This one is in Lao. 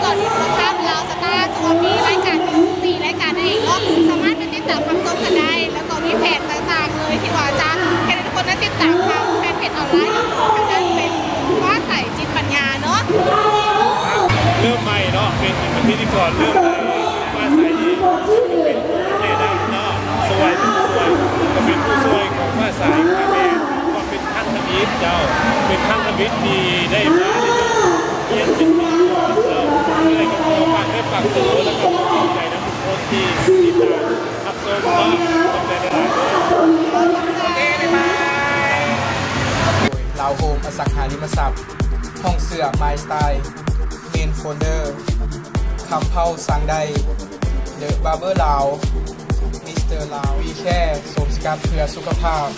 ຕອນນີ້ພວກເຮົາລາວສະຕາ ຈະມີລາຍການຢູ່ສີ່ລາຍການນັ້ນເອງເນາະ ສາມາດໄປຕິດຕາມຮັບຊົມກັນໄດ້ ແລ້ວກໍມີແຜນຕ່າງໆເລີຍ ທີ່ວ່າຈະເຮັດໃຫ້ທຸກຄົນໄດ້ຕິດຕາມທາງແຟນເພຈອອນລາຍ ທາງດ້ານເປັນຟ້າໃສ ຈິດປັນຍາເນາະ. ເລີ່ມໃໝ່ເນາະ ເປັນພິທີກອນເລີ່ມໃໝ່ ຟ້າໃສ ນີ້ເປັນຜູ້ຊ່ວຍນຳເນາະ ຊ່ວຍ ເປັນຜູ້ຊ່ວຍ ກໍເປັນຜູ້ຊ່ວຍຂອງຟ້າໃສ ແມ່ນ ເປັນຄັ້ງທຳອິດເຈົ້າ ເປັນຄັ້ງທຳອິດທີ່ໄດ້ມາຮຽນເປັນພິທີກອນເຈົ້າ ກໍເລີຍກໍຂໍຝາກເນື້ອຝາກໂຕ ແລ້ວກໍຂອບໃຈນຳທຸກຄົນທີ່ຕິດຕາມຮັບຊົມເນາະ ຂອບໃຈຫຼາຍໆເດີ. ໂອເຄ ບາຍບາຍ. ໂດຍ ລາວໂຮມ ອະສັງຫາລິມະຊັບ ຫ້ອງເສື້ອ My Style, Main Folder, ຄຳເພົາ ສັ່ງໄດ້, The Barber ລາວ, Mister ລາວ, We Care ໂສມສະກັດເພື່ອສຸຂະພາບ,